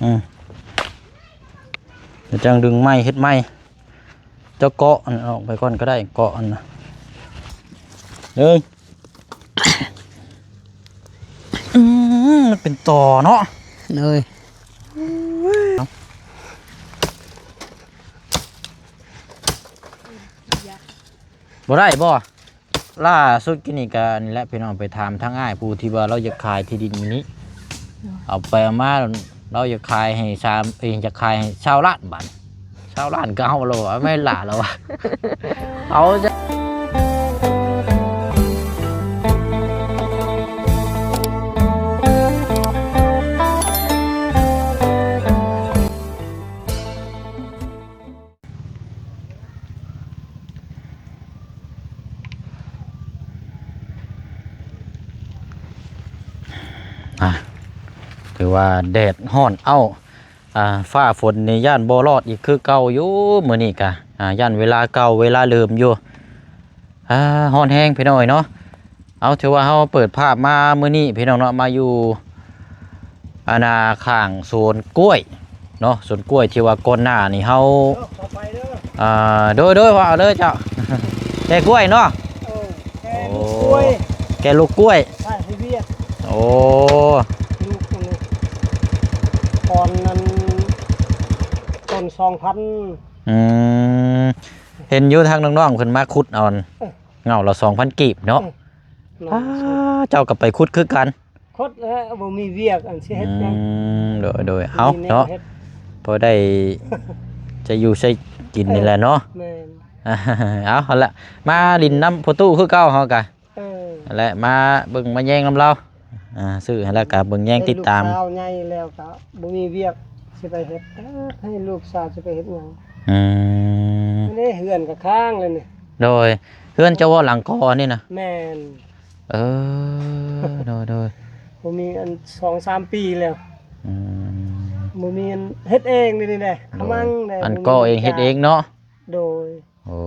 ອືມ ດຽວຈັ່ງດຶງໃໝ່ ເຮັດໃໝ່. ເຈົ້າເກາະອັນອອກໄປກ່ອນກໍໄດ້ ເກາະອັນນະ ເອີ ອືມ ມັນເປັນຕໍ່ເນາະ ເອີຍ ບໍ່ໄດ້ບໍ່? ລ່າສຸດກີ້ນີ້ກໍນີ້ແຫຼະ ພີ່ນ້ອງ ໄປຖາມທາງອ້າຍຜູ້ທີ່ວ່າລາວຢາກຂາຍທີ່ດິນມື້ນີ້ ເອົາໄປເອົາມາ ລາວຢາກຂາຍໃຫ້ສາມ ເອີຍ ຢາກຂາຍໃຫ້ຊາວລ້ານບາດ ຊາວລ້ານກໍເອົາແລ້ວ ເອົາແມ່ນຫຼ້າແລ້ວວ່າ ເອົາ ອ່າ ຖືວ່າແດດຮ້ອນເອົ້າ ອ່າ ຟ້າຝົນນີ້ຢ້ານບໍ່ລອດອີກຄືເກົ່າຢູ່ ມື້ນີ້ກະ ອ່າ ຢ້ານເວລາເກົ່າເວລາເດີມຢູ່ ອ່າ ຮ້ອນແຮງພີ່ນ້ອງເອີຍເນາະ. ເອົາ ຖືວ່າເຮົາເປີດພາບມາມື້ນີ້ພີ່ນ້ອງເນາະ ມາຢູ່ ອັນນ່າ ຂ້າງສວນກ້ວຍເນາະ ສວນກ້ວຍທີ່ວ່າກ່ອນໜ້ານີ້ເຮົາ ເອີ ຂໍໄປເດີ ອ່າ ໂດຍ ໂດຍ ວ່າເອົາເລີຍເຈົ້າ ແກ່ກ້ວຍເນາະ ເອີ ແກ່ລູກກ້ວຍ ໂອ້ ແກ່ລູກກ້ວຍ ໃຊ່ ໃຫ້ວຽກ ໂອ້ ລູກ ລູກ ຕອນນັ້ນ ຕົ້ນສອງພັນ ອືມ ເຫັນຢູ່ທາງນ້ອງໆເພິ່ນມາຂຸດເອົາ ເອີ ເຫງົ້າລະສອງພັນກີບເນາະ ເອີ ອ້າ ເຈົ້າກໍໄປຂຸດຄືກັນ ຂຸດແລ້ວ ບໍ່ມີວຽກອັນຊິເຮັດຫຍັງ ອືມ ໂດຍ ໂດຍ ເອົາເນາະ ພໍໄດ້ຈະຢູ່ໃຊ້ກິນນີ້ແຫຼະເນາະ ແມ່ນ ເອົາ ຫັ້ນລະ ມາຫຼິ້ນນຳພໍ່ຕູ້ຄືເກົ່າເຮົາກະ ເອີ ຫັ້ນແຫຼະ ມາເບິ່ງມາແຍງນຳລາວ ອ່າ ຊື້ໃຫ້ແລ້ວກະເບິ່ງແຍງຕິດຕາມ ລູກສາວໃຫຍ່ແລ້ວກະບໍ່ມີວຽກຊິໄປເຮັດ ໃຫ້ລູກສາວຊິໄປເຮັດຫຍັງ ອືມ ນີ້ເຮືອນກະຄ້າງແລ້ວນີ້ ໂດຍ ເຮືອນເຈົ້າບໍ່ຫຼັງກໍອັນນີ້ນະ ແມ່ນ ເອີ ໂດຍ ໂດຍ ບໍ່ມີອັນສອງສາມປີແລ້ວ ອືມ ບໍ່ມີອັນເຮັດເອງນີ້ແຫຼະ ໂດຍ ຂະມັງແດ່ ອັນກໍເອງເຮັດເອງເນາະ ໂດຍ ໂອ້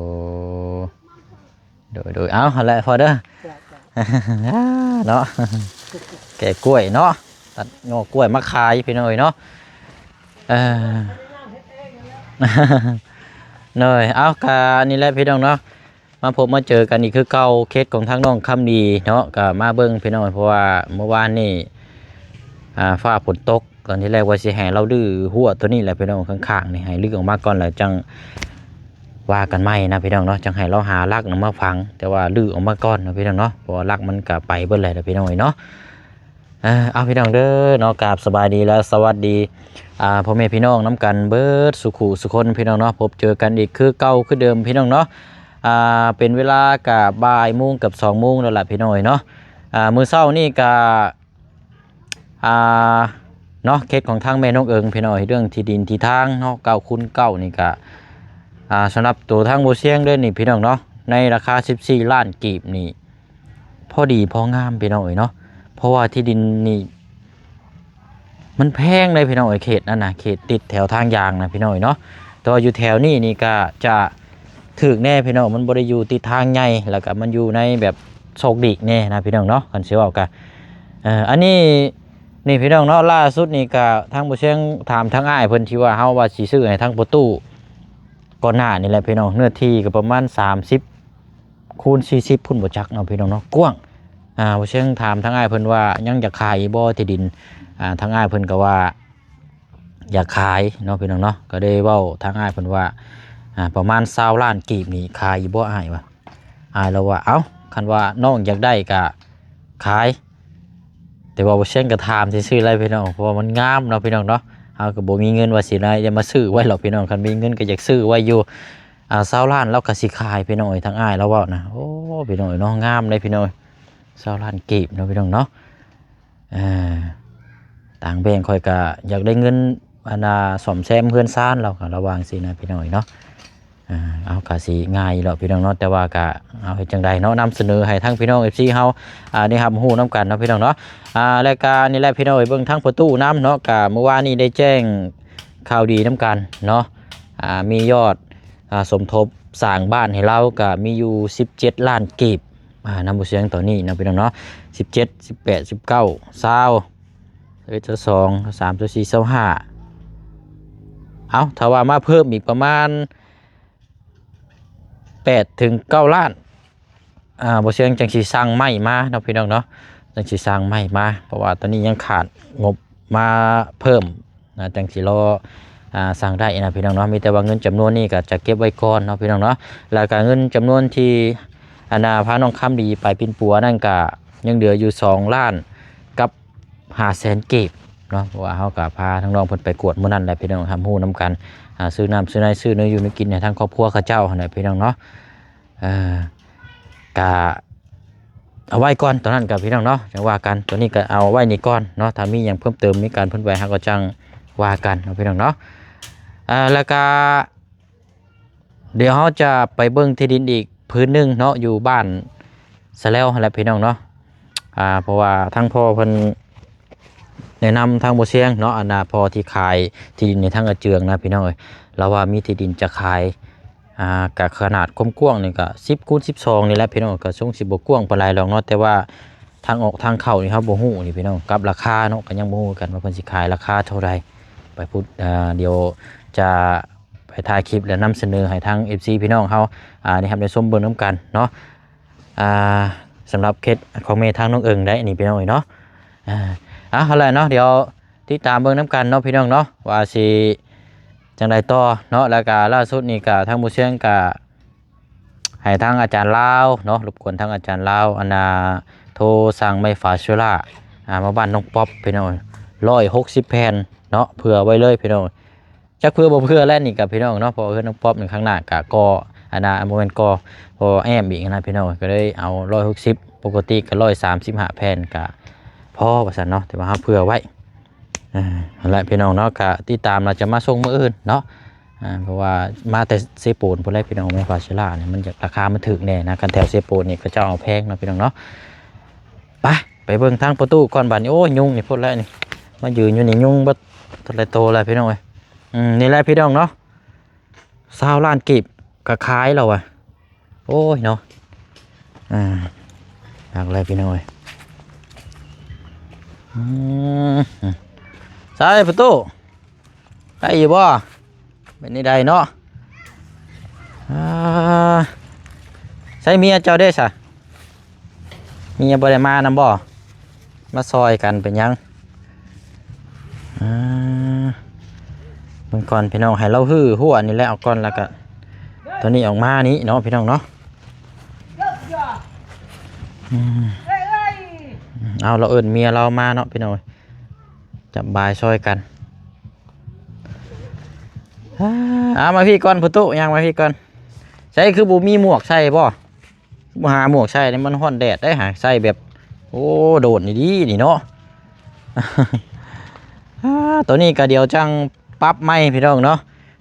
ໂດຍ ໂດຍ ເອົາ ຫັ້ນແຫຼະພໍ່ເດີ ເນາະ ແກ່ກ້ວຍເນາະ ຕັດຫຍໍ້ກ້ວຍມາຂາຍພີ່ນ້ອງເອີຍເນາະ ເອີ ໂດຍ ເອົາ ກະນີ້ແຫຼະພີ່ນ້ອງເນາະ ມາພົບມາເຈີກັນອີກຄືເກົ່າ ເຂດຂອງທາງນ້ອງຄຳດີເນາະ ກໍມາເບິ່ງພີ່ນ້ອງ ເພາະວ່າມື້ວານນີ້ ອ່າ ຟ້າຝົນຕົກ ຕອນທີແລກວ່າຊິໃຫ້ລາວຮື້ຮົ້ວໂຕນີ້ແຫຼະພີ່ນ້ອງ ຂ້າງໆນີ້ ໃຫ້ຮື້ອອກມາກ່ອນ ແລ້ວຈັ່ງວ່າກັນໃໝ່ນະພີ່ນ້ອງເນາະ ຈັ່ງໃຫ້ລາວຫາຫຼັກນຳມາຝັງ ແຕ່ວ່າຮື້ອອກມາກ່ອນນະພີ່ນ້ອງເນາະ ເພາະວ່າຫຼັກມັນກໍໄປເບິດແລ້ວນະພີ່ນ້ອງເອີຍເນາະ. ເອີ ເອົາ ພີ່ນ້ອງເດີເນາະ ກາບສະບາຍດີ ແລະ ສະຫວັດດີ ອ່າ ພໍ່ແມ່ພີ່ນ້ອງນຳກັນເບິດສູ່ຄູ່ສູ່ຄົນພີ່ນ້ອງເນາະ ພົບເຈີກັນອີກຄືເກົ່າຄືເດີມພີ່ນ້ອງເນາະ. ອ່າ ເປັນເວລາກະບ່າຍໂມງເກືອບສອງໂມງແລ້ວລະພີ່ນ້ອງເອີຍເນາະ. ອ່າ ມື້ເຊົ້ານີ້ກະ ອ່າ ເນາະ ເຂດຂອງທາງແມ່ນ້ອງເອີງພີ່ນ້ອງເອີຍ ເລື່ອງທີ່ດິນທີ່ທາງເນາະ ເກົ້າຄູນເກົ້ານີ້ກະ ອ່າ ສຳລັບໂຕທາງບໍ່ຊຽງເດີນີ້ພີ່ນ້ອງເນາະ ໃນລາຄາສິບສີ່ລ້ານກີບນີ້ ພໍດີພໍງາມພີ່ນ້ອງເອີຍເນາະ ເພາະວ່າທີ່ດິນນີ້ ມັນແພງເດ້ພີ່ນ້ອງເອີຍ ເຂດນັ້ນນະ ເຂດຕິດແຖວທາງຢາງນະພີ່ນ້ອງເອີຍເນາະ ແຕ່ວ່າຢູ່ແຖວນີ້ນີ້ກະຈະຖືກແດ່ພີ່ນ້ອງ ມັນບໍ່ໄດ້ຢູ່ຕິດທາງໃຫຍ່ ແລ້ວກະມັນຢູ່ໃນແບບຊອກຫຼີກແດ່ນະພີ່ນ້ອງເນາະ ຄັນຊິເວົ້າກະ ເອີ ອັນນີ້ ນີ້ພີ່ນ້ອງເນາະ ລ່າສຸດນີ້ກະທາງບໍ່ຊຽງຖາມທາງອ້າຍເພິ່ນ ທີ່ວ່າເຮົາວ່າຊິຊື້ໃຫ້ທາງພໍ່ຕູ້ ກ່ອນໜ້ານີ້ແຫຼະພີ່ນ້ອງ ເນື້ອທີ່ກໍປະມານສາມສິບ ຄູນສີ່ສິບພຸ້ນບໍ່ຈັກເນາະພີ່ນ້ອງເນາະ ກວ້າງ. ອ່າ ບໍ່ຊຽງຖາມທາງອ້າຍເພິ່ນວ່າຍັງຢາກຂາຍອີກບໍ່ທີ່ດິນ ອ່າ ທາງອ້າຍເພິ່ນກໍວ່າຢາກຂາຍເນາະພີ່ນ້ອງເນາະ ກໍໄດ້ເວົ້າທາງອ້າຍເພິ່ນວ່າ ອ່າ ປະມານຊາວລ້ານກີບນີ້ຂາຍຢູ່ບໍ່ອ້າຍ ວ່າ ອ້າຍລາວວ່າ ເອົ້າ ຄັນວ່ານ້ອງຢາກໄດ້ກໍຂາຍ ແຕ່ວ່າບໍ່ຊຽງກໍຖາມຊື່ໆແຫຼະພີ່ນ້ອງ ເພາະວ່າມັນງາມເນາະພີ່ນ້ອງເນາະ ເຮົາກໍບໍ່ມີເງິນວ່າຊິໄດ້ມາຊື້ໄວ້ຫຼອກພີ່ນ້ອງ ຄັນມີເງິນກໍຢາກຊື້ໄວ້ຢູ່ ອ່າ ຊາວລ້ານລາວກໍຊິຂາຍພີ່ນ້ອງເອີຍ ທາງອ້າຍລາວເວົ້ານະ ໂອ້ ພີ່ນ້ອງເອີຍເນາະ ງາມເດ້ພີ່ນ້ອງເອີຍ ຊາວລ້ານກີບເນາະພີ່ນ້ອງເນາະ ອ່າ ຕ່າງແບ່ງຂ້ອຍກໍຢາກໄດ້ເງິນ ອັນນ່າ ສ້ອມແຊມເຮືອນຊານລາວກໍລະວ່າງຊີ້ນະພີ່ນ້ອງເອີຍເນາະ ອ່າ ເອົາ ກໍຊິງ່າຍຢູ່ດອກພີ່ນ້ອງເນາະ ແຕ່ວ່າກໍເອົາເຮັດຈັ່ງໃດເນາະ ນຳສະເໜີໃຫ້ທັງພີ່ນ້ອງເອັຟຊີເຮົາ ອ່າ ໄດ້ຮັບຮູ້ນຳກັນເນາະພີ່ນ້ອງເນາະ ອ່າ ແລະກະນີ້ແຫຼະພີ່ນ້ອງເອີຍ ເບິ່ງທາງພໍ່ຕູ້ນຳເນາະ ກະມື້ວານນີ້ໄດ້ແຈ້ງຂ່າວດີນຳກັນເນາະ ອ່າ ມີຍອດ ອ່າ ສົມທົບສ້າງບ້ານໃຫ້ລາວກະມີຢູ່ສິບເຈັດລ້ານກີບ ອ່າ ນຳບໍ່ຊຽງຕອນນີ້ເນາະພີ່ນ້ອງເນາະ ສິບເຈັດ ສິບແປດ ສິບເກົ້າ ຊາວ ຊາວເອັດ ຊາວສອງ ຊາວສາມ ຊາວສີ່ ຊາວຫ້າ ເອົາ ຖ້າວ່າມາເພີ່ມອີກປະມານແປດເຖິງເກົ້າລ້ານ ອ່າ ບໍ່ສຽງຈັ່ງຊິສັ່ງໄມ້ມາເນາະ ພີ່ນ້ອງເນາະ ຈັ່ງຊິສັ່ງໄມ້ມາ ເພາະວ່າຕອນນີ້ຍັງຂາດງົບມາເພີ່ມນະ ຈັ່ງຊິລໍ ອ່າ ສັ່ງໄດ້ນະ ພີ່ນ້ອງເນາະ. ມີແຕ່ວ່າເງິນຈຳນວນນີ້ກໍຈະເກັບໄວ້ກ່ອນເນາະ ພີ່ນ້ອງເນາະ. ແລ້ວກໍເງິນຈຳນວນທີ່ ອັນນ່າ ພານ້ອງຄຳດີໄປປິ່ນປົວນັ້ນກໍຍັງເຫຼືອຢູ່ສອງລ້ານກັບຫ້າແສນກີບເນາະ ເພາະວ່າເຮົາກໍພາທາງນ້ອງເພິ່ນໄປກວດມື້ນັ້ນແຫຼະ ພີ່ນ້ອງ ຮັບຮູ້ນຳກັນ ອ່າ ຊື້ນ້ຳຊື້ໃນ ຊື້ແນວຢູ່ແນວກິນໃຫ້ທາງຄອບຄົວເຂົາເຈົ້າຫັ້ນແຫຼະ ພີ່ນ້ອງເນາະ. ເອີ ກະເອົາໄວ້ກ່ອນ ຕອນນັ້ນກະ ພີ່ນ້ອງເນາະ ຈັ່ງວ່າກັນ. ຕອນນີ້ກະເອົາໄວ້ນີ້ກ່ອນເນາະ ຖ້າມີຫຍັງເພີ່ມເຕີມ ມີການເຄື່ອນໄຫວ ເຮົາກໍຈັ່ງວ່າກັນເນາະ ພີ່ນ້ອງເນາະ. ເອີ ແລ້ວກະ ດຽວເຮົາຈະໄປເບິ່ງທີ່ດິນອີກຜືນໜຶ່ງເນາະ ຢູ່ບ້ານສະແລວຫັ້ນແຫຼະ ພີ່ນ້ອງເນາະ. ອ່າ ເພາະວ່າທາງພໍ່ເພິ່ນແນະນຳທາງບໍ່ສຽງເນາະ ອັນນ່າ ພໍ່ທີ່ຂາຍທີ່ດິນໃຫ້ທາງອາເຈືອງນະ ພີ່ນ້ອງເອີຍ. ລາວວ່າມີທີ່ດິນຈະຂາຍ ອ່າ ກະຂະໜາດຄວາມກວ້າງນີ້ກະສິບຄູນສິບສອງນີ້ແຫຼະ ພີ່ນ້ອງ ກະຊົງຊິບໍ່ກວ້າງປານໃດດອກເນາະ ແຕ່ວ່າທາງອອກທາງເຂົ້ານີ້ເຮົາບໍ່ຮູ້ນີ້ ພີ່ນ້ອງ ກັບລາຄາເນາະ ກະຍັງບໍ່ຮູ້ກັນວ່າເພິ່ນຊິຂາຍລາຄາເທົ່າໃດ. ໄປພຸດ ອ່າ ດຽວຈະໄປຖ່າຍຄລິບ ແລະ ນຳສະເໜີໃຫ້ທາງເອັຟຊີພີ່ນ້ອງເຮົາ ອ່າ ໄດ້ຮັບໄດ້ຊົມເບິ່ງນຳກັນເນາະ. ອ່າ ສຳລັບເຂດຂອງແມ່ທາງນ້ອງເອີ່ງໄດ໋ນີ້ ພີ່ນ້ອງເອີຍເນາະ. ອ່າ ເອົາ ເອົາແຫຼະເນາະ ດຽວຕິດຕາມເບິ່ງນຳກັນເນາະ ພີ່ນ້ອງເນາະ ວ່າຊິຈັ່ງໃດຕໍ່ເນາະ. ແລ້ວກະລ່າສຸດນີ້ກະທາງໝູ່ຊຽງກະໃຫ້ທາງອາຈານລາວເນາະ ລົບກວນທາງອາຈານລາວ ອັນນ່າ ໂທສັ່ງໄມ້ຝາເຊື້ອລາ ອ່າ ມາບ້ານນ້ອງປັອບ ພີ່ນ້ອງ ຮ້ອຍຫົກສິບແຜ່ນເນາະ ເຜື່ອໄວ້ເລີຍ ພີ່ນ້ອງ. ຈັກເຜື່ອບໍ່ເຜື່ອແລ້ວນີ້ກະ ພີ່ນ້ອງເນາະ ເພາະວ່າເຮືອນນ້ອງປັອບນີ້ຂ້າງໜ້າກະກໍ່ ອັນນ່າ ບໍ່ແມ່ນກໍ່ ກໍ່ແອ້ມອີກຫັ້ນນະ ພີ່ນ້ອງ ກໍເລີຍເອົາຮ້ອຍຫົກສິບ ປົກກະຕິກໍຮ້ອຍສາມສິບຫ້າແຜ່ນກະພໍວ່າຊັ້ນເນາະ ແຕ່ວ່າເຮົາເຜື່ອໄວ້. ອ່າ ຫັ້ນແຫຼະ ພີ່ນ້ອງເນາະ ກະຕິດຕາມ ລາວຈະມາສົ່ງມື້ອື່ນເນາະ. ອ່າ ເພາະວ່າມາແຕ່ເຊໂປນພຸ້ນແຫຼະ ພີ່ນ້ອງ ໄມ້ຝາເຊື້ອລານີ້ ມັນຢາກ ລາຄາມັນຖືກແດ່ນະ ຄັນແຖວເຊໂປນນີ້ເຂົາເຈົ້າເອົາແພງເນາະ ພີ່ນ້ອງເນາະ. ໄປ ໄປເບິ່ງທາງປະຕູກ່ອນບາດນີ້. ໂອ້ຍ ຍຸງນີ້ພຸ້ນແຫຼະນີ້ ມາຢືນຢູ່ນີ້ຍຸງເບິດ ເທົ່າໃດໂຕແລ້ວ ພີ່ນ້ອງເອີຍ. ອືມ ນີ້ແຫຼະ ພີ່ນ້ອງເນາະ ຊາວລ້ານກີບກໍຂາຍແລ້ວວ່າ. ໂອ້ຍເນາະ ອ່າ ຄັກແລ້ວ ພີ່ນ້ອງເອີຍ. ອືມ ໃສ່ປະຕູ ໄດ້ຢູ່ບໍ່? ເປັນນີ້ໄດ້ເນາະ. ອ່າ ໃສ່ເມຍເຈົ້າເດ້ຊະ? ເມຍບໍ່ໄດ້ມານຳບໍ່? ມາຊ່ອຍກັນເປັນຫຍັງ? ອ່າ ເບິ່ງກ່ອນ ພີ່ນ້ອງ ໃຫ້ລາວຮື້ຮົ້ວນີ້ແຫຼະອອກກ່ອນ ແລ້ວກະໂຕນີ້ອອກມານີ້ເນາະ ພີ່ນ້ອງເນາະ. ອືມ ເອົາ ລາວເອີ້ນເມຍລາວມາເນາະ ພີ່ນ້ອງ ຈັບບາຍຊ່ອຍກັນ. ອ່າ ເອົາມາພີ້ກ່ອນ ປະຕູ ຍ່າງມາພີ້ກ່ອນ. ໃສ່ ຄືບໍ່ມີໝວກໃສ່ບໍ່? ບໍ່ຫາໝວກໃສ່ນີ້ ມັນຮ້ອນແດດໄດ໋ຫາ ໃສ່ແບບ ໂອ້ ໂດນອີ່ຫຼີນີ້ເນາະ. ອ່າ ໂຕນີ້ກະດຽວຈັ່ງປັບໃໝ່ ພີ່ນ້ອງເນາະ.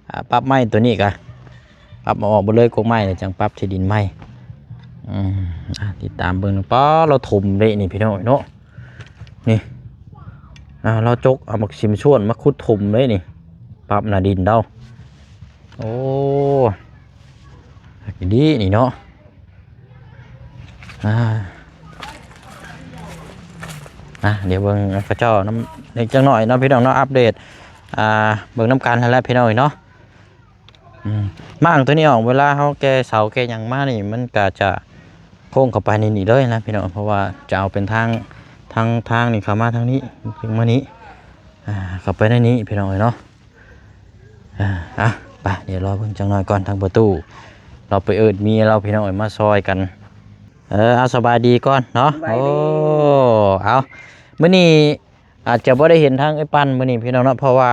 ອ່າ ປັບໃໝ່ໂຕນີ້ກະ ປັບເອົາອອກເບິດເລີຍ ກົກໄມ້ ແລ້ວຈັ່ງປັບທີ່ດິນໃໝ່. ອືມ ອ່າ ຕິດຕາມເບິ່ງ. ປ້າ ລາວຖົມເດ້ນີ້ ພີ່ນ້ອງເນາະ ນີ້. ອ່າ ລາວຈົກເອົາໝາກຊິມຊວນມາຂຸດຖົມເດ້ນີ້ ປັບໜ້າດິນລາວ. ໂອ້ ດີນີ້ເນາະ. ອ່າ ອ່າ ດຽວເບິ່ງເຂົາເຈົ້ານຳ ເລັກຈັກໜ້ອຍເນາະ ພີ່ນ້ອງເນາະ ອັບເດດ ອ່າ ເບິ່ງນຳກັນຫັ້ນແຫຼະ ພີ່ນ້ອງເອີຍເນາະ. ອືມ ມ້າງໂຕນີ້ອອກ ເວລາເຮົາແກ່ເສົາແກ່ຫຍັງມານີ້ ມັນກະຈະໂຄ້ງເຂົ້າໄປໃນນີ້ເລີຍນະ ພີ່ນ້ອງ ເພາະວ່າຈະເອົາເປັນທາງ ທາງ ທາງນີ້ເຂົ້າມາທາງນີ້ ເຊິ່ງມານີ້ ອ່າ ເຂົ້າໄປໃນນີ້ ພີ່ນ້ອງເອີຍເນາະ. ອ່າ ອ່ະ ໄປ ດຽວລໍເບິ່ງຈັກໜ້ອຍກ່ອນ ທາງປະຕູ ລາວໄປເອີ້ນເມຍລາວ ພີ່ນ້ອງເອີຍ ມາຊ່ອຍກັນ. ເອີ ເອົາ ສະບາຍດີກ່ອນເນາະ. ສະບາຍດີ. ໂອ້ ເອົາ ມື້ນີ້ອາດຈະບໍ່ໄດ້ເຫັນທາງເອື້ອຍປັນມື້ນີ້ ພີ່ນ້ອງເນາະ ເພາະວ່າ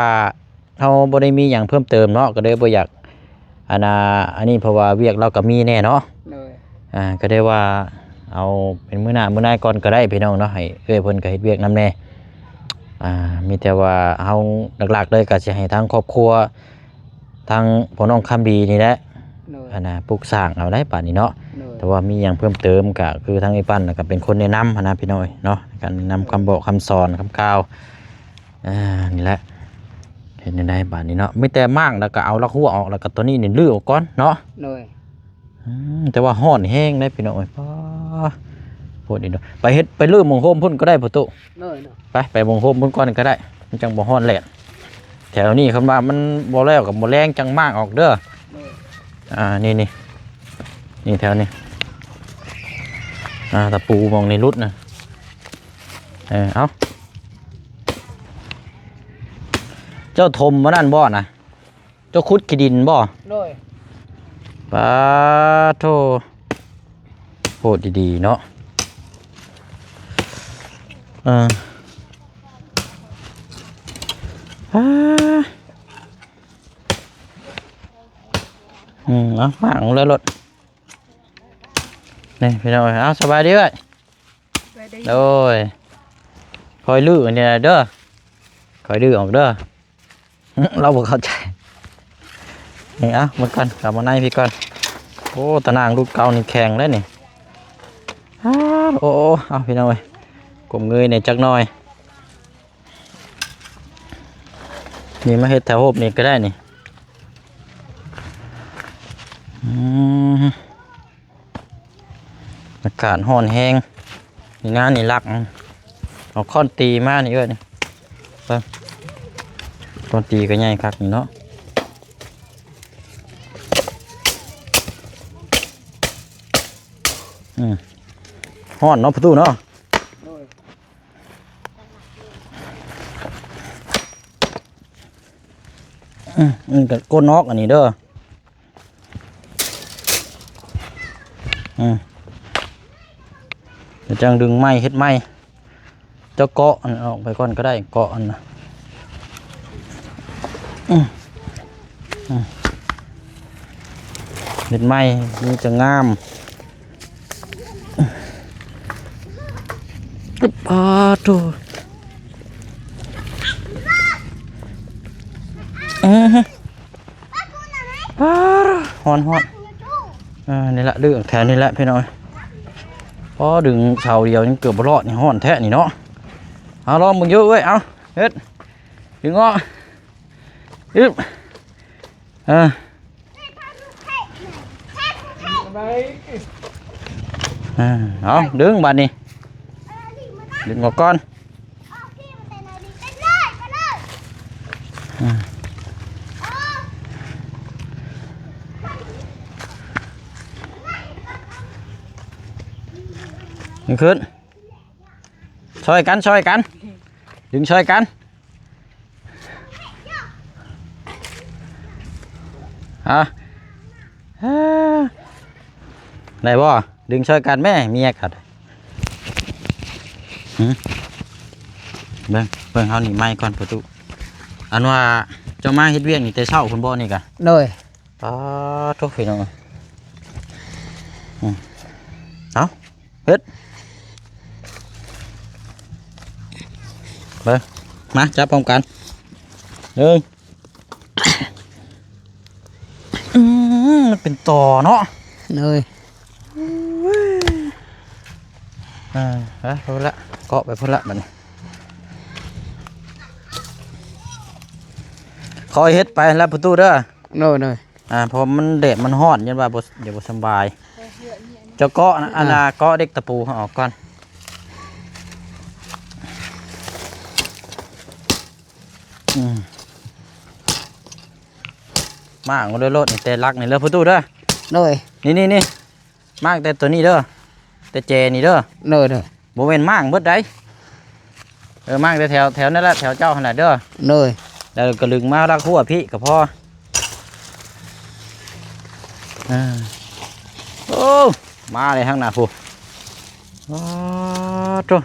ເຮົາບໍ່ໄດ້ມີຫຍັງເພີ່ມເຕີມເນາະ ກໍເລີຍບໍ່ຢາກ ອັນນ່າ ອັນນີ້ ເພາະວ່າວຽກລາວກໍມີແດ່ເນາະ. ໂດຍ. ອ່າ ກໍໄດ້ວ່າເອົາເປັນມື້ໜ້າມື້ໃນກ່ອນກໍໄດ້ ພີ່ນ້ອງເນາະ ໃຫ້ເອື້ອຍເພິ່ນກໍເຮັດວຽກນຳແດ່. ອ່າ ມີແຕ່ວ່າເຮົາຫຼັກໆເລີຍກໍຊິໃຫ້ທາງຄອບຄົວ ທາງພໍ່ນ້ອງຄຳດີນີ້ແຫຼະ ໂດຍ ອັນນ່າ ປຸກສ້າງເອົາໄດ້ບາດນີ້ເນາະ. ໂດຍ. ແຕ່ວ່າມີຫຍັງເພີ່ມເຕີມກໍຄືທາງເອື້ອຍປັນກໍເປັນຄົນແນະນຳຫັ້ນນະ ພີ່ນ້ອງເອີຍເນາະ ໃນການແນະນຳຄຳບອກຄຳສອນຄຳກ່າວ. ອ່າ ນີ້ແຫຼະ ເຮັດແນວໃດບາດນີ້ເນາະ ມີແຕ່ມ້າງແລ້ວກໍເອົາລາກຮົ້ວອອກ ແລ້ວກໍໂຕນີ້ນີ້ຮື້ອອກກ່ອນເນາະ. ໂດຍ. ອືມ ແຕ່ວ່າຮ້ອນແຮງເດ້ພີ່ນ້ອງເອີຍ ປ້າ ໂພດອີ່ດອກ ໄປເຮັດ ໄປຮື້ໝົງໂຮມພຸ້ນກໍໄດ້ປະຕູ. ໂດຍ ໂດຍ. ໄປ ໄປໝົງໂຮມພຸ້ນກ່ອນກໍໄດ້ ມັນຈັ່ງບໍ່ຮ້ອນແດດ. ແຖວນີ້ຄັນວ່າມັນບໍ່ແລ້ວກໍບໍ່ແລງ ຈັ່ງມ້າງອອກເດີ. ໂດຍ ອ່າ ນີ້ໆ ນີ້ແຖວນີ້ ອ່າ ຕະປູໝ່ອງນີ້ຫຼຸດນະ. ເອີ ເອົາ ເຈົ້າຖົມອັນນັ້ນບໍ່ນະ? ເຈົ້າຂຸດຂີ້ດິນບໍ່? ໂດຍ ປາໂທ ໂພດດີໆເນາະ. ເອີ ປາ ອືມ ເອົາ ວາງເລີຍໂລດ. ນີ້ພີ່ນ້ອງເອີຍ ເອົາ ສະບາຍດີເອື້ອຍ. ສະບາຍດີ ໂດຍ ຄ່ອຍຮື້ອັນນີ້ເດີ ຄ່ອຍດື້ອອກເດີ. ລາວບໍ່ເຂົ້າໃຈ. ນີ້ ເອົາ ເບິ່ງກ່ອນ ເຂົ້າມາໃນພີ້ກ່ອນ. ໂອ້ ຕາໜ່າງລຸ້ນເກົ່ານີ້ແຂງເດ້ນີ້. ອ້າ ໂອ້ ເອົາ ພີ່ນ້ອງເອີຍ ກົ້ມເງີຍແດ່ຈັກໜ່ອຍ. ນີ້ ມາເຮັດແຖວຮູບນີ້ກໍໄດ້ນີ້. ອືມ ອາກາດຮ້ອນແຮງ. ນີ້ນະ ນີ້ຫຼັກ ເອົາຄ້ອນຕີມານີ້ເອີ້ຍ ນີ້ ເບິ່ງ ຄ້ອນຕີກໍໃຫຍ່ຄັກນີ້ເນາະ. ອືມ ຮ້ອນເນາະ ປະຕູເນາະ. ໂດຍ ອືມ ມັນກໍກົ້ນອອກອັນນີ້ເດີ. ອືມ ດຽວຈັ່ງດຶງໃໝ່ ເຮັດໃໝ່. ເຈົ້າເກາະອັນອອກໄປກ່ອນກໍໄດ້ ເກາະອັນນະ. ອືມ ອືມ ເຮັດໃໝ່ ມັນຈະງາມ. ປາໂທ ອືຮຶ ປາ ຮ້ອນໆ. ເອີ ນີ້ລະ ດຶງແຖວນີ້ແຫຼະພີ່ນ້ອງ. ພໍດຶງເສົາດຽວຍັງເກືອບບໍ່ລອດນີ້ ຮ້ອນແທ້ນີ້ເນາະ. ເອົາ ລອງເບິ່ງຢູ່ເອີຍ ເອົາ ເຮັດ ດຶງອອກ ອຶບ ເອີ ເອົາ ດຶງບາດນີ້ ດຶງອອກກ່ອນ. ອືມ ຂຶ້ນ ຊ່ອຍກັນ ຊ່ອຍກັນ ດຶງຊ່ອຍກັນ. ອາ ໄດ້ບໍ່? ດຶງຊ່ອຍກັນແມ້ ເມຍກັນ. ຫື ເບິ່ງ ເບິ່ງ ເຮົານີ້ໄມ້ກ່ອນປະຕູ. ອັນວ່າເຈົ້າມາເຮັດວຽກນີ້ແຕ່ເຊົ້າພຸ້ນບໍ່ນີ້ກະ? ໂດຍ. ປາໂທ ພີ່ນ້ອງ ອືມ ເອົາ ເຮັດ ເບິ່ງ ມາ ຈັບພ້ອມກັນ ໜຶ່ງ ອືມ ມັນເປັນຕໍ່ເນາະ. ໂດຍ. ເອີ ເອົາ ພຸ້ນລະ ເກາະໄປພຸ້ນລະບາດນີ້ ຄ່ອຍເຮັດໄປລະປະຕູເດີ. ໂດຍ ໂດຍ. ອ່າ ເພາະມັນແດດມັນຮ້ອນ ຢ້ານວ່າບໍ່ ຢ່າບໍ່ສຳບາຍ. ເຈົ້າເກາະນະ ເອີ ອັນນ່າ ເກາະເດັກຕະປູເຮົາອອກກ່ອນ. ອືມ ມາເອົາໂລດໆ ນີ້ແຕ່ຫຼັກນີ້ເລີຍປະຕູເດີ. ໂດຍ. ນີ້ໆໆ ມາແຕ່ໂຕນີ້ເດີ ແຕ່ແຈນີ້ເດີ. ໂດຍ ໂດຍ. ບໍ່ແມ່ນມ້າງເບິດໃດ. ເອີ ມ້າງແຕ່ແຖວ ແຖວນັ້ນລະ ແຖວເຈົ້າຫັ້ນລະເດີ. ໂດຍ. ແລ້ວກໍດຶງມາລັກຫົວພີ້ກໍພໍ. ເອີ ໂອ້ ມາເລີຍທາງໜ້າພຸ້ນ. ອ້າໂທ້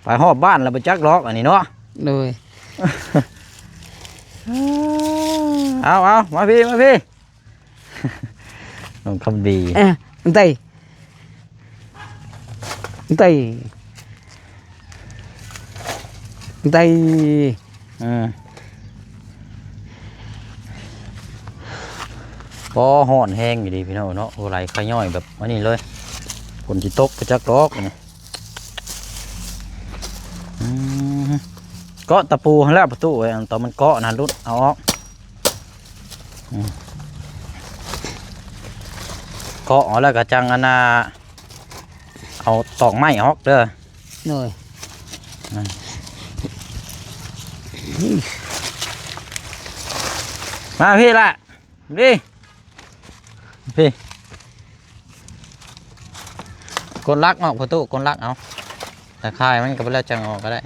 ໄປຮອບບ້ານແລ້ວບໍ່ຈັກດອກອັນນີ້ເນາະ. ໂດຍ. ເອົາໆ ມາພີ້ ມາພີ້. ນ້ອງຄຳດີ ເອີ ໄຕ ໄຕ ໄຕ ເອີ ພໍຮ້ອນແຮງຢູ່ດີພີ່ນ້ອງເນາະ. ໂອ້ ໄຫຼຂະຍ້ອຍແບບອັນນີ້ເລີຍ ຝົນຊິຕົກໄປຈັກດອກນີ້. ອືມ ເກາະຕະປູຫັ້ນແຫຼະປະຕູເອີຍ ອັນຕອນມັນເກາະນະ ຫຼຸດເອົາອອກ. ອືມ ເກາະເອົາແລ້ວກໍຈັ່ງອັນນ່າ ເອົາຕອກໄມ້ອອກເດີ. ໂດຍ. ອືມ ອືມ ມາພີ້ລະ ພີ້ ພີ້ ກົນລັກອອກປະຕູ ກົນລັກເອົາ ຕາຂ່າຍມັນກໍບໍ່ແລ້ວ ຈັ່ງອອກກໍໄດ້.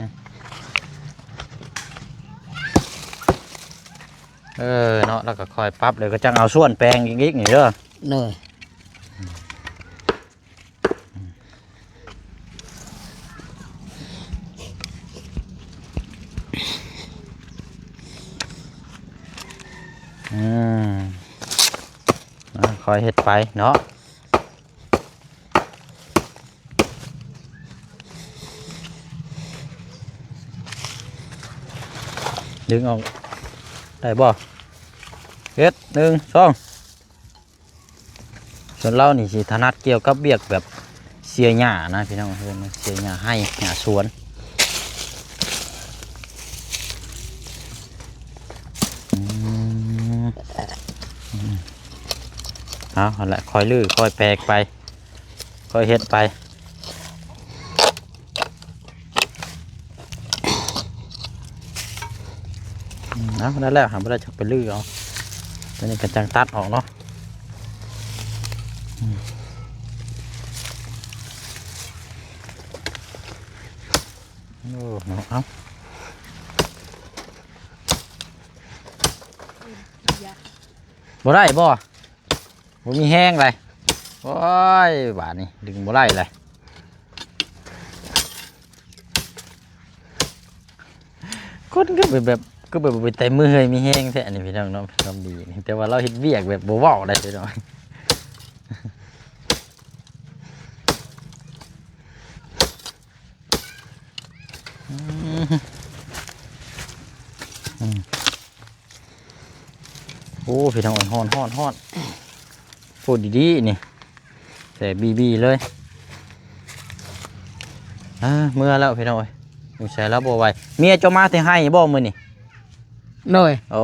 ເອີເນາະ ແລ້ວກໍຄ່ອຍປັບ ແລ້ວກໍຈັ່ງເອົາສ່ວນແປງອີກໆນີ້ເດີ. ໂດຍ. ອືມ ອ່າ ຄ່ອຍເຮັດໄປເນາະ. ດຶງອອກໄດ້ບໍ່? ເຮັດ ໜຶ່ງ ສອງ. ສ່ວນລາວນີ້ຊິຖະໜັດກ່ຽວກັບວຽກແບບເສຍຫຍ້ານະພີ່ນ້ອງ, ເອີ້ນວ່າເສຍຫຍ້າໄຮ່ຫຍ້າສວນ. ອືມ ເອົາ ຫັ້ນແຫຼະ ຄ່ອຍຮື້ ຄ່ອຍແປກໄປ ຄ່ອຍເຮັດໄປ. ອືມ ເອົາ ໄດ້ແລ້ວ ຫາບໍ່ໄດ້ຈັກໄປຮື້ເອົາ ຕົວນີ້ກໍຈັ່ງຕັດອອກເນາະ. ອືມ ໂອ້ ເອົາ ບໍ່ໄດ້ບໍ່? ບໍ່ມີແຮງໃດ. ໂອ້ຍ ບາດນີ້ດຶງບໍ່ໄດ້ເລີຍ. ຄົນກໍແບບ ແບບ ກໍແບບບໍ່ເປັນແຕ່ເມື່ອຍມີແຮງແທ້ນີ້ພີ່ນ້ອງເນາະ, ຄວາມດີນີ້ ແຕ່ວ່າລາວເຮັດວຽກແບບບໍ່ເວົ້າໄດ້ພີ່ນ້ອງ. ອືມ ອືມ. ໂອ້ ພີ່ນ້ອງເອີຍ ຮ້ອນ ຮ້ອນ ຮ້ອນ ໂພດດີໆນີ້ ແສບບີໆເລີຍ. ອ່າ ເມືອແລ້ວພີ່ນ້ອງເອີຍ ຢູ່ໃສລາວບໍ່ໄຫວ. ເມຍເຈົ້າມາແຕ່ໄຮ່ບໍ່ມື້ນີ້? ໂດຍ. ໂອ້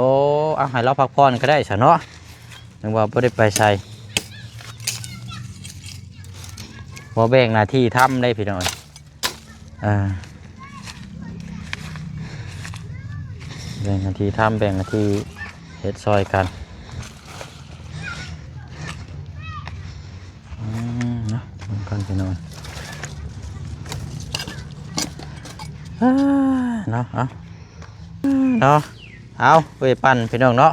ເອົາ ໃຫ້ລາວພັກຜ່ອນກໍໄດ້ຊະເນາະ, ນຶກວ່າບໍ່ໄດ້ໄປໃສ. ບໍ່ແບ່ງໜ້າທີ່ທຳເດ້ພີ່ນ້ອງເອີຍ. ອ່າ ແບ່ງໜ້າທີ່ທຳ ແບ່ງໜ້າທີ່ເຮັດຊ່ອຍກັນ. ອືມ ເນາະ ເບິ່ງກ່ອນພີ່ນ້ອງ ອ່າ ເນາະ ເອົາ ເນາະ ເອົາ ເວີຍປັ່ນພີ່ນ້ອງເນາະ.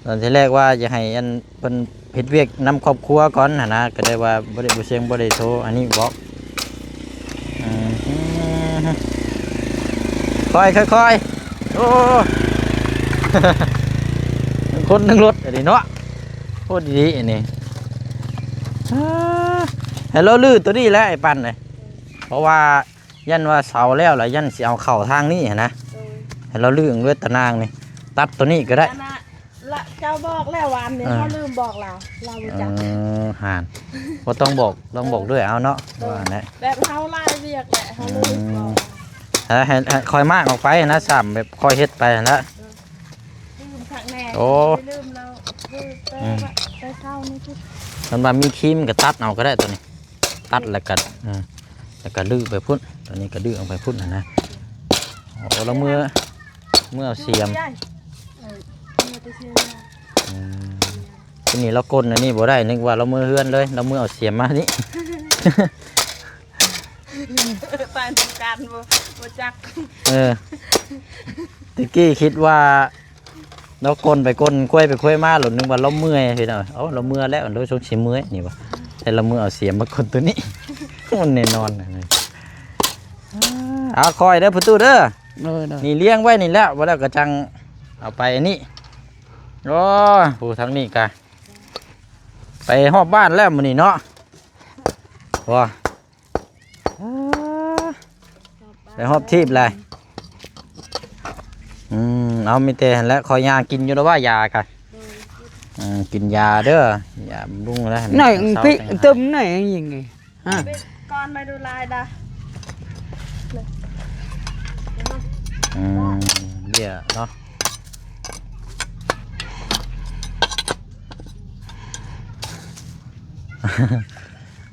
ຕອນທີແລກວ່າຈະໃຫ້ອັນເພິ່ນເຮັດວຽກນຳຄອບຄົວກ່ອນຫັ້ນນະ ກໍໄດ້ວ່າບໍ່ໄດ້ ບໍ່ສຽງບໍ່ໄດ້ໂທ ອັນນີ້ບອກ. ອືມ ຄ່ອຍໆ ໂອ້ ທັງຄົນທັງລົດອັນນີ້ເນາະ. ໂອ້ ດີໆ ອັນນີ້ ອ່າ ໃຫ້ລາວຮື້ຕົວນີ້ແຫຼະ ໄອ້ປັນເອີຍ ເພາະວ່າ ຢ້ານວ່າເສົາແລ້ວລະຢ້ານຊິເອົາເຂົ້າທາງນີ້ຫັ້ນນະ. ໂດຍ. ໃຫ້ລາວລຶ້ງເວດຕານາງນີ້ ຕັດຕົວນີ້ກໍໄດ້. ອັນນະ ລະ ເຈົ້າບອກແລ້ວວານນີ້ ເອີ ເຮົາລືມບອກລາວ ລາວບໍ່ຈັກ. ເອີ ຫັ້ນ ບໍ່ຕ້ອງບອກ ຕ້ອງບອກ ເອີ ເລື້ອຍເອົາເນາະ. ໂດຍ. ວ່າແຫຼະ ແບບເຮົາຫຼາຍວຽກແຫຼະ ເຮົາລືມບອກ. ອືມ ໃຫ້ ໃຫ້ ໃຫ້ຄ່ອຍມາກອອກໄປຫັ້ນນະ ຊ້ຳແບບຄ່ອຍເຮັດໄປຫັ້ນລະ. ເອີ ລືມຄັກແນ່. ໂອ້ ລືມແລ້ວ ຄືແຕ່ ອືມ ວ່າແຕ່ເຊົ້ານີ້ ຄັນວ່າມີຄຣີມກໍຕັດເອົາກໍໄດ້ຕົວນີ້. ຕັດແລ້ວກໍ ເອີ ແລ້ວກໍຮື້ໄປພຸ້ນ ຕົວນີ້ກໍຮື້ອອກໄປພຸ້ນຫັ້ນນະ. ໂອ້ ລາວເມືອ ເມືອເອົາສຽມ. ເອີ ເມືອແຕ່ເຊຍ. ອືມ ທີນີ້ລາວກົນອັນນີ້ບໍ່ໄດ້ ນຶກວ່າລາວເມືອເຮືອນເລີຍ ລາວເມືອເອົາສຽມມານີ້. ຕາຍນຳກັນ ບໍ່ ບໍ່ຈັກ. ເອີ ແຕ່ກີ້ຄິດວ່າ ລາວກົນໄປກົນ ຄວາຍໄປຄວາຍມາ ລະນຶກວ່າລາວເມື່ອຍພີ່ນ້ອງ. ເອົ້າ ລາວເມືອແລ້ວ ໂດຍສົງຊິເມື່ອຍນີ້ຫວາ ແຕ່ລາວເມືອເອົາສຽມມາກົນຕົວນີ້. ໂອ້ ແນ່ນອນ. ອ່າ ຄ່ອຍເດີພໍ່ຕູ້ເດີ. ໂດຍໆ ນີ້ລ້ຽງໄວ້ນີ້ແຫຼະ ບໍ່ແລ້ວກໍຈັ່ງເອົາໄປອັນນີ້. ໂອ້ ຜູ້ທາງນີ້ກະໄປຮອບບ້ານແລ້ວມື້ນີ້ເນາະ. ບໍ່ ອ່າ ໄປຮອບທີບແຫຼະ. ອືມ ເອົາ ມີແຕ່ຫັ້ນແຫຼະ ຂ້ອຍຍ່າງກິນຢູ່ແລ້ວວ່າຢາກະ. ໂດຍ ອືມ ກິນຢາເດີ ຢາບຳລຸງແລ້ວ. ໜ້ອຍ ເຊົາຈັ່ງຫາຍ ຕຶມໜ້ອຍຍິງນີ້ ຮະ ກ່ອນໄປດູລາຍດາ. ອືມ ເບ້ຍເນາະ.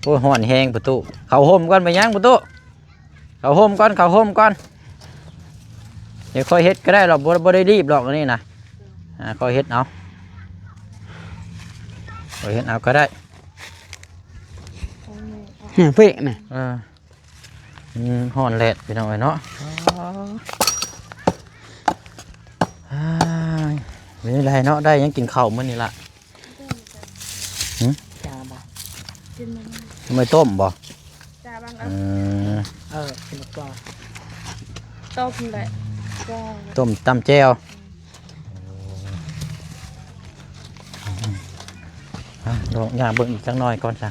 ໂອ້ຍ ຮ້ອນແຮງປະຕູ. ເຂົ້າຮົ່ມກ່ອນ ໄປຫຍັງປະຕູ? ເຂົ້າຮົ່ມກ່ອນ ເຂົ້າຮົ່ມກ່ອນ. ດຽວຄ່ອຍເຮັດກໍໄດ້ດອກ ບໍ່ ບໍ່ໄດ້ລີບດອກອັນນີ້ນະ. ອ່າ ຂ້ອຍເຮັດເອົາ ຂ້ອຍເຮັດເອົາກໍໄດ້ ເອີ ເພະນະ ເອີ ມັນຮ້ອນແດດ ພີ່ນ້ອງເອີຍເນາະ. ອໍ ເປັນຈັ່ງໃດເນາະ ໄດ້ຫຍັງກິນເຂົ້າມື້ນີ້ລະ? ຫຶ? ຈ້າບໍ່? ກິນມາ ໜໍ່ໄມ້ຕົ້ມບໍ່? ຈ້າ ບາງ ເອີ ເອີ ກິນກ່ອນ ຕົ້ມແຫຼະ ຈ້າ ຕົ້ມຕຳແຈ່ວ. ອ່າ ລອງຍ່າງເບິ່ງອີກຈັກໜ່ອຍກ່ອນຊະ.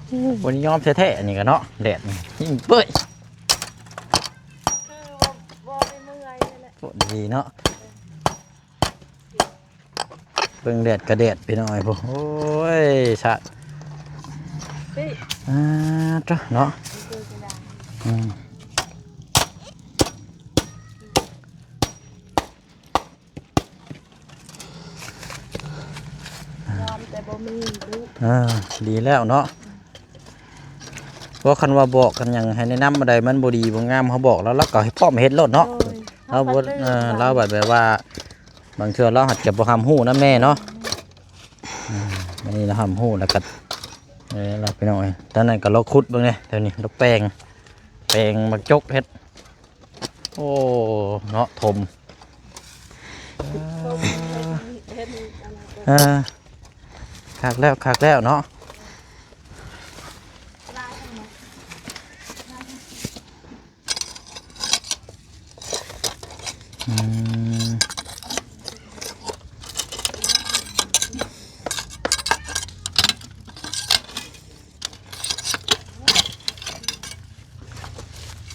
ໂອ້ ບໍ່ໄດ້ຍອມແທ້ໆ ອັນນີ້ກະເນາະ ແດດນີ້ຍິງເປີຍ ຄືວ່າບໍ່ໄດ້ເມື່ອຍນີ້ແຫຼະ ໂຄດດີເນາະ. ເບິ່ງແດດກະແດດ ພີ່ນ້ອງເອີຍ ໂອ້ຍ ສະ ອ່າ ໂທ້ເນາະ ອືມ ຍອມແຕ່ບໍ່ມີລູກ ອ່າ ດີແລ້ວເນາະ. ເພາະຄັນວ່າບອກກັນຫຍັງໃຫ້ແນະນຳອັນໃດມັນບໍ່ດີບໍ່ງາມ ເຮົາບອກລາວ ລາວກໍພ້ອມເຮັດໂລດເນາະ. ໂດຍ ລາວບໍ່ ເອີ ລາວບັດແບບວ່າ ບາງເທື່ອລາວອາດຈະບໍ່ຮັບຮູ້ນຳແດ່ເນາະ. ອືມ ອັນນີ້ລາວຮັບຮູ້ແລ້ວກໍ ເອີ ລາວ ພີ່ນ້ອງເອີຍ ຕອນນັ້ນກໍລາວຂຸດເບິ່ງເດ້ ແຖວນີ້ລາວແປງ ແປງໝາກຈົກເຮັດ ໂອ້ ເນາະ ຖົມ ເອີ ຄັກແລ້ວ ຄັກແລ້ວເນາະ. ອືມ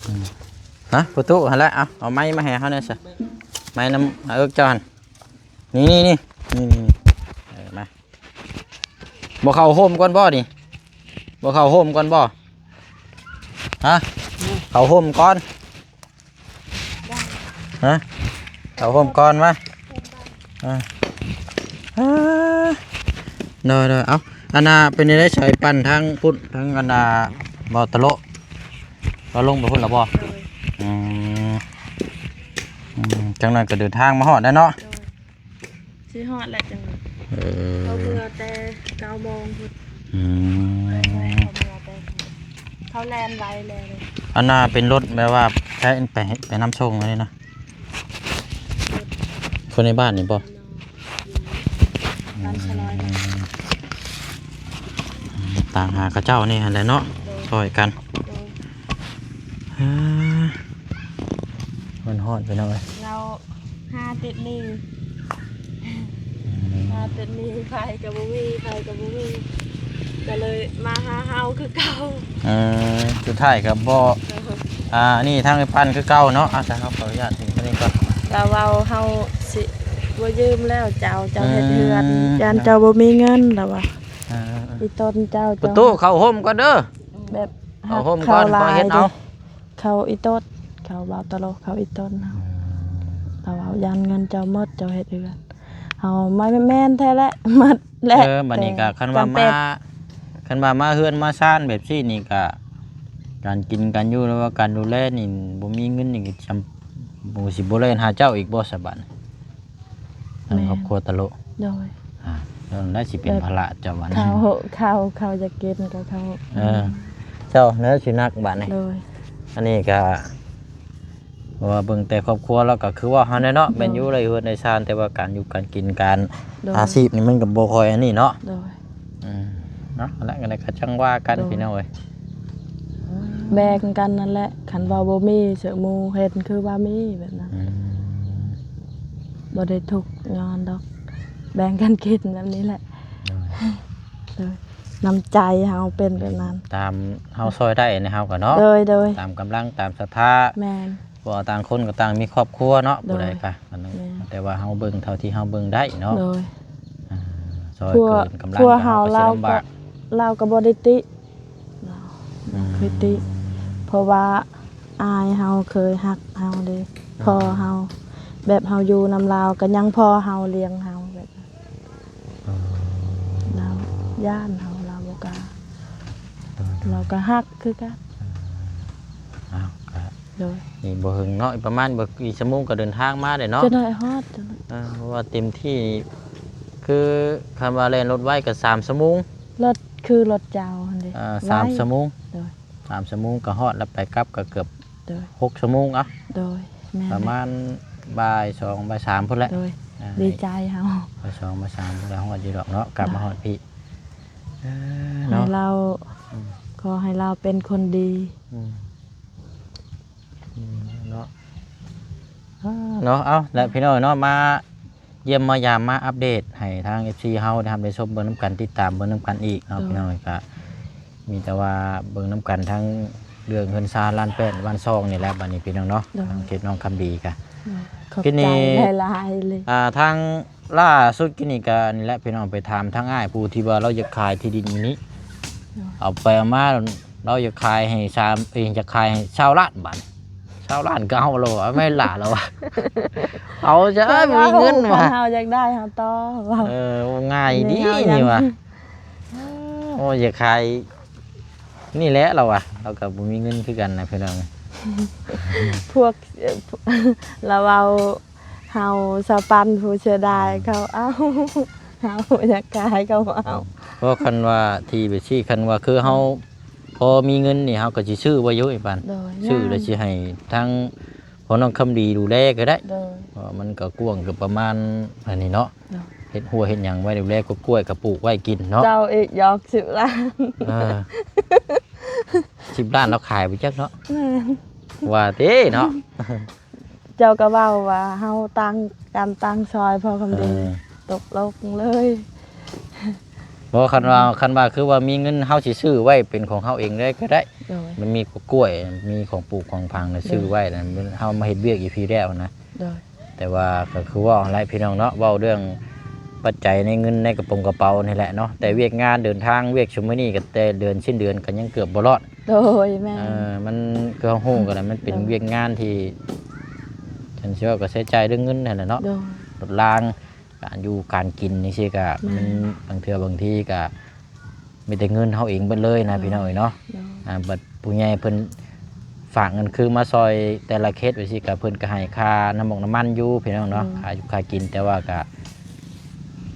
ອືມ ຮະ ປະຕູຫັ້ນແຫຼະ ເອົາ ເອົາໄມ້ມາໃຫ້ເຮົາແດ່ຊະ ໄມ້ນຳ ເອິກເຈົ້າຫັ້ນ ນີ້ໆໆ ນີ້ໆໆ ເອີ ມາ. ບໍ່ເຂົ້າໂຮມກ່ອນບໍ່ນີ້? ບໍ່ເຂົ້າໂຮມກ່ອນບໍ່? ຮະ? ເຂົ້າໂຮມກ່ອນ ຮະ? ເຂົ້າໂຮມກ່ອນມາ ເອີ ເອີ ໂດຍໆ ເອົາ ອັນນ່າ ເປັນຈັ່ງໃດ ສາຍປັ່ນທາງພຸ້ນ ທາງອັນນ່າ ບໍ່ຕະໂລະ ເຂົາລົງໄປພຸ້ນແລ້ວບໍ່? ໂດຍ ອືມ ອືມ ຈັ່ງນັ້ນກໍເດີນທາງມາຮອດແລ້ວເນາະ. ໂດຍ ຊິຮອດແລ້ວຈັ່ງ ເອີ ເຂົາເມືອແຕ່ເກົ້າໂມງພຸ້ນ ອືມ ເຂົາເມືອແຕ່ ເຂົາແລ່ນໄວແລ້ວ ອັນນ່າເປັນລົດແບບວ່າໃຊ້ໄປ ໄປນຳສົ່ງອັນນີ້ນະ ຄົນໃນບ້ານນີ້ບໍ່? ບ້ານຊະນ້ອຍ ອືມ ຕາມຫາເຂົາເຈົ້ານີ້ຫັ້ນແຫຼະເນາະ ໂດຍ ຊ່ອຍກັນ ໂດຍ ເອີ ມັນຮອດ ພີ່ນ້ອງເອີຍ ລາວຫາຕິດໜີ້ ອືມ ຫາຕິດໜີ້ ໃຜກໍບໍ່ມີ ໃຜກໍບໍ່ມີ ກໍເລີຍມາຫາເຮົາຄືເກົ່າ ເອີ ສຸດທ້າຍກໍບໍ່ ເອີ ອ່າ ອັນນີ້ທາງໄອ້ປັ້ນຄືເກົ່າເນາະ ອ່າ ແຕ່ເຮົາຂໍອະນຸຍາດເປັນຄົນນີ້ກ່ອນ ລາວເວົ້າເຮົາຊິບໍ່ຢືມແລ້ວ ເຈົ້າ ເຈົ້າເຮັດເຮືອນ ອືມ ຢ້ານເຈົ້າບໍ່ມີເງິນ ລາວວ່າ ອ່າ ອີຕົນເຈົ້າ ປະຕູ ເຈົ້າ ເຂົ້າໂຮມກ່ອນເດີ ແບບ ເຂົ້າໂຮມກ່ອນ ເຂົາເຮັດເອົາ ເຂົາອີຕົນ ເຂົາເວົ້າຕະຫຼອກ ເຂົາອີຕົນເຮົາ ອືມ ເຂົາເວົ້າຢ້ານເງິນເຈົ້າໝົດ ເຈົ້າເຮັດເຮືອນ ເຮົາ ແມ່ນແທ້ແຫຼະ ໝົດແຫຼະ ເອີ ບັດນີ້ກໍ ແຕ່ ຄັນວ່າມາ ຄັນວ່າມາເຮືອນມາຊານແບບຊີ້ນີ້ກໍ ການກິນການຢູ່ ຫຼືວ່າການດູແລນີ້ ບໍ່ມີເງິນນີ້ກໍຈຳ ບໍ່ ຊິບໍ່ແລ່ນຫາເຈົ້າອີກບໍ່ສະບາດນີ້? ທາງ ແມ່ນ ຄອບຄົວຕະໂລະ ໂດຍ ອ່າ ແລ້ວນັ້ນຊິເປັນ ແບບ ພາລະເຈົ້າບັດນີ້ ເຂົາ ເຂົາ ເຂົາຢາກກິນກໍເຂົາ ເອີ ເຈົ້າແລ້ວຊິໜັກບາດນີ້ ໂດຍ ອັນນີ້ກໍ ເພາະວ່າເບິ່ງແຕ່ຄອບຄົວແລ້ວກໍຄືວ່າຫັ້ນແຫຼະເນາະ ໂດຍ ແມ່ນຢູ່ໄດ້ເຮືອນໄດ້ຊານ ແຕ່ວ່າການຢູ່ການກິນ ການ ໂດຍ ອາຊີບນີ້ມັນກໍບໍ່ຄ່ອຍອັນນີ້ເນາະ ໂດຍ ອືມ ເນາະ ແລ້ວກໍຈັ່ງວ່າກັນ ໂດຍ ພີ່ນ້ອງເອີຍ ແບ່ງກັນນັ້ນແຫຼະ ຄັນວ່າບໍ່ມີ ເສີໝູ່ເຫັນຄືວ່າມີແບບນັ້ນ ອືມ ບໍ່ໄດ້ທຸກຍ້ອນດອກ ແບ່ງກັນກິນແບບນີ້ແຫຼະ ໂດຍ ໂດຍ ນ້ຳໃຈເຮົາເປັນແບບນັ້ນ ຕາມເຮົາຊ່ອຍໄດ້ໃນເຮົາກໍເນາະ ໂດຍ ໂດຍ ຕາມກຳລັງ ຕາມສັດທາ ແມ່ນ ເພາະວ່າຕ່າງຄົນກໍຕ່າງມີຄອບຄົວເນາະ ໂດຍ ຜູ້ໃດກໍອັນນັ້ນ ແມ່ນ ແຕ່ວ່າເຮົາເບິ່ງເທົ່າທີ່ເຮົາເບິ່ງໄດ້ເນາະ ໂດຍ ອ່າ ຊ່ອຍເກີນກຳລັງ ພວກເຮົາ ເຮົາກໍຊິລຳບາກ ລາວກໍ ລາວກໍບໍ່ໄດ້ຕິ ລາວ ອືມ ບໍ່ເຄີຍຕິ ເພາະວ່າອ້າຍເຮົາເຄີຍຮັກເຮົາເດ້ ອ່າ ພໍ່ເຮົາ ແບບເຮົາຢູ່ນຳລາວກໍຍັງພໍ່ເຮົາລ້ຽງເຮົາແບບ ອໍ ລາວຢ້ານເຮົາ ລາວບໍ່ກ້າ ໂດຍໆ ລາວກໍຮັກຄືກັນ ອ່າ ເອົາ ກໍ ໂດຍ ນີ້ບໍ່ເຖິງເນາະ ອີກປະມານບໍ່ ອີກຊົ່ວໂມງກໍເດີນທາງມາໄດ້ເນາະ ຈະໜ້ອຍຮອດ ເອີ ເພາະວ່າເຕັມທີ່ ຄືຄັນວ່າແລ່ນລົດໄວກໍສາມຊົ່ວໂມງ ລົດ ຄືລົດເຈົ້າຫັ້ນເດ ເອີ ສາມ ໄວ ຊົ່ວໂມງ ໂດຍ ສາມຊົ່ວໂມງກໍຮອດ ແລ້ວໄປກັບກໍເກືອບ ໂດຍ ຫົກຊົ່ວໂມງ ເອົາ ໂດຍ ແມ່ນ ປະມານ ແຫຼະ ບ່າຍສອງ ບ່າຍສາມພຸ້ນແຫຼະ ໂດຍ ອ່າ ດີໃຈເຮົາ ບ່າຍສອງ ບ່າຍສາມພຸ້ນແຫຼະ ຮອດຢູ່ດອກເນາະ ກັບມາ ໂດຍ ຮອດພີ້ ເອີ ໃຫ້ ເນາະ ລາວ ອືມ ຂໍໃຫ້ລາວເປັນຄົນດີ ອືມ ອືມ ເນາະ ເນາະ ເອົາ ແລະ ພີ່ນ້ອງເນາະ ມາຢ້ຽມມາຢາມ ມາອັບເດດໃຫ້ທາງເອັຟຊີເຮົາໄດ້ຮັບໄດ້ຊົມເບິ່ງນຳກັນ ຕິດຕາມເບິ່ງນຳກັນອີກເນາະ ໂດຍ ພີ່ນ້ອງ ກໍມີແຕ່ວ່າເບິ່ງນຳກັນທັງເລື່ອງເຮືອນຊານ ລານແປ້ນ ບ້ານຊ່ອງນີ້ແຫຼະ ບັດນີ້ ພີ່ນ້ອງເນາະ ໂດຍ ທາງເຂດນ້ອງຄຳດີກໍ ໂດຍ ຂອບໃຈຫຼາຍໆເລີຍ ອ່າ ທາງ ລ່າສຸດກີ້ນີ້ກໍນີ້ແຫຼະ ພີ່ນ້ອງ ໄປຖາມທາງອ້າຍຜູ້ທີ່ວ່າລາວຢາກຂາຍທີ່ດິນນີ້ ໂດຍ ເອົາໄປເອົາມາລາວຢາກຂາຍໃຫ້ສາມ ເອີຍ ຢາກຂາຍໃຫ້ຊາວລ້ານ ບາດຊາວລ້ານກໍເອົາແລ້ວ ເອົາແມ່ນຫຼ້າແລ້ວວ່າ ເອົາຊະ ເອີ ບໍ່ມີເງິນວ່າ ເຮົາຢາກໄດ້ເຮົາຕໍ່ ເອີ ງ່າຍດີນີ້ວ່າ ໂອ້ ຢາກຂາຍ ນີ້ແຫຼະລາວວ່າ ລາວກໍບໍ່ມີເງິນຄືກັນນະພີ່ນ້ອງ ພວກ ລາວເວົ້າ ເຮົາສາວປັນຜູ້ເສຍດາຍ ອືມ ເຂົາເອົາ ເຮົາຢາກຂາຍເຂົາບໍ່ເອົາ ເພາະຄັນວ່າທີ່ແບບຊີ້ ຄັນວ່າຄືເຮົາພໍມີເງິນນີ້ ເຮົາກໍຊິຊື້ໄວ້ຢູ່ ໄອ້ປານ ໂດຍ ຊື້ແລ້ວຊິໃຫ້ທາງພໍ່ນ້ອງຄຳດີດູແລກໍໄດ້ ໂດຍ ເພາະວ່າມັນກໍກວ້າງ ກໍປະມານອັນນີ້ເນາະ ໂດຍ ເຮັດຮົ້ວເຮັດຫຍັງໄວ້ດູແລ ກໍກ້ວຍກໍປູກໄວ້ກິນເນາະ ເຈົ້າອີກຢອກສິບລ້ານ ເອີ ສິບລ້ານລາວຂາຍບໍ່ຈັກເນາະ ແມ່ນ ວ່າຕິເນາະ ເຈົ້າກໍເວົ້າວ່າເຮົາຕັ້ງ ການຕັ້ງຊອຍພໍ່ຄຳດີ ເອີ ຕົກລົງເລີຍ ບໍ່ ຄັນວ່າ ເອີ ຄັນວ່າຄືວ່າມີເງິນ ເຮົາຊິຊື້ໄວ້ເປັນຂອງເຮົາເອງເລີຍກໍໄດ້ ໂດຍ ມັນມີກະກ້ວຍ ມີຂອງປູກຂອງຝັງ ໂດຍ ຊື້ໄວ້ນະ ເຮົາມາເຮັດວຽກຢູ່ພີ້ແລ້ວນະ ໂດຍ ແຕ່ວ່າກໍຄືເວົ້າຫັ້ນແຫຼະພີ່ນ້ອງເນາະ ເວົ້າເລື່ອງປັດໄຈໃນເງິນໃນກະປົງກະເປົານີ້ແຫຼະເນາະ ແຕ່ວຽກງານເດີນທາງວຽກຊຸມມື້ນີ້ ກໍແຕ່ເດືອນສິ້ນເດືອນກໍຍັງເກືອບບໍ່ລອດ ໂດຍ ແມ່ນ ເອີ ມັນ ຄືເຮົາຮູ້ກັນແຫຼະ ມັນເປັນ ໂດຍ ວຽກງານທີ່ ຄັນຊິເວົ້າກໍໃຊ້ຈ່າຍເລື່ອງເງິນຫັ້ນແຫຼະເນາະ ໂດຍ ລົດລາງ ການຢູ່ການກິນຈັ່ງຊີ້ກໍ ແມ່ນ ມັນບາງເທື່ອບາງທີກໍມີແຕ່ເງິນເຮົາເອງເບິດເລີຍນະ ໂດຍ ພີ່ນ້ອງເອີຍເນາະ ໂດຍ ອ່າ ບັດຜູ້ໃຫຍ່ເພິ່ນຝາກເງິນຄືມາຊ່ອຍແຕ່ລະເຂດຈັ່ງຊີ້ກໍ ເພິ່ນກໍໃຫ້ຄ່ານ້ຳມັນນ້ຳມັນຢູ່ພີ່ນ້ອງເນາະ ໂດຍ ຄ່າຢູ່ຄ່າກິນ ແຕ່ວ່າກໍ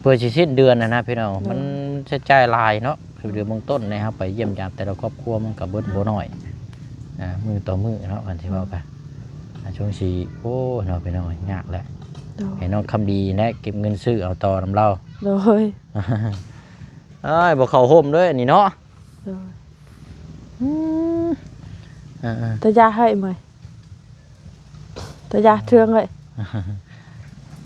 ເພື່ອຊິສິ້ນເດືອນຫັ້ນນະພີ່ນ້ອງ ໂດຍ ມັນໃຊ້ຈ່າຍຫຼາຍເນາະ ຄືເດືອນເບື້ອງຕົ້ນນີ້ ເຮົາໄປຢ້ຽມຢາມແຕ່ລະຄອບຄົວ ມັນກໍເບິດບໍ່ໜ້ອຍ ອ່າ ມື້ຕໍ່ມື້ເນາະ ຄັນຊິເວົ້າກໍ ອ່າ ຊ່ວງຊິ ໂອ້ ເນາະ ພີ່ນ້ອງ ຍາກແຫຼະ ໂດຍ ໃຫ້ນ້ອງຄຳດີແຫຼະ ເກັບເງິນຊື້ເອົາຕໍ່ນຳລາວ ໂດຍ ເອີຍ ບໍ່ເຂົ້າຮົ່ມເລີຍອັນນີ້ເນາະ ໂດຍ ອືມ ເອີໆ ຕາຢາໃຫ້ເມຍ ຕາຢາເທື່ອງເລີຍ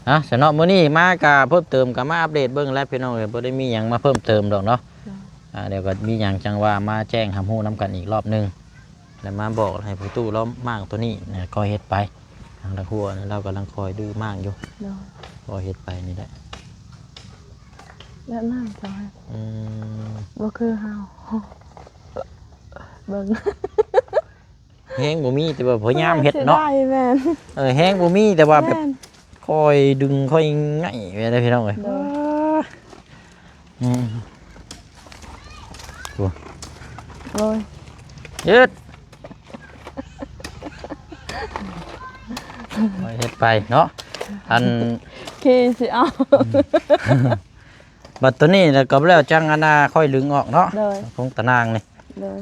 ອ່ະ ສະເນາະ ມື້ນີ້ມາກະເພີ່ມເຕີມ ກະມາອັບເດດເບິ່ງແຫຼະພີ່ນ້ອງເອີຍ ບໍ່ໄດ້ມີຫຍັງມາເພີ່ມເຕີມດອກເນາະ ໂດຍ ອ່າ ດຽວກໍມີຫຍັງຈັ່ງວ່າມາແຈ້ງຮັບຮູ້ນຳກັນອີກລອບໜຶ່ງ ແລ້ວມາບອກໃຫ້ພໍ່ຕູ້ລອມມ້າງໂຕນີ້ນະ ຄ່ອຍເຮັດໄປ ທາງດາກຫົວນະ ລາວກຳລັງຄ່ອຍດື້ມ້າງຢູ່ ໂດຍ ກໍເຮັດໄປນີ້ແຫຼະ ແບບນັ້ນຈອຍ ອືມ ບໍ່ຄືເຮົາ ເບິ່ງ ແຮງບໍ່ມີ ແຕ່ວ່າພະຍາຍາມເຮັດເນາະ ຊິໄດ້ແມ່ນ ເອີ ແຮງບໍ່ມີ ແຕ່ວ່າແບບ ແມ່ນ ຄ່ອຍດຶງຄ່ອຍໄຫຍ່ໄປເດີພີ່ນ້ອງເອີຍ ໂດຍ ອືມ ໂອ້ ໂອ້ຍ ເຮັດ ເຮັດໄປເນາະ ອັນ ຂີ່ຊິເອົາ ບັດໂຕນີ້ແລ້ວກໍແລ້ວ ຈັ່ງອັນນ່າຄ່ອຍດຶງອອກເນາະ ໂດຍ ຂອງຕານາງນີ້ ໂດຍ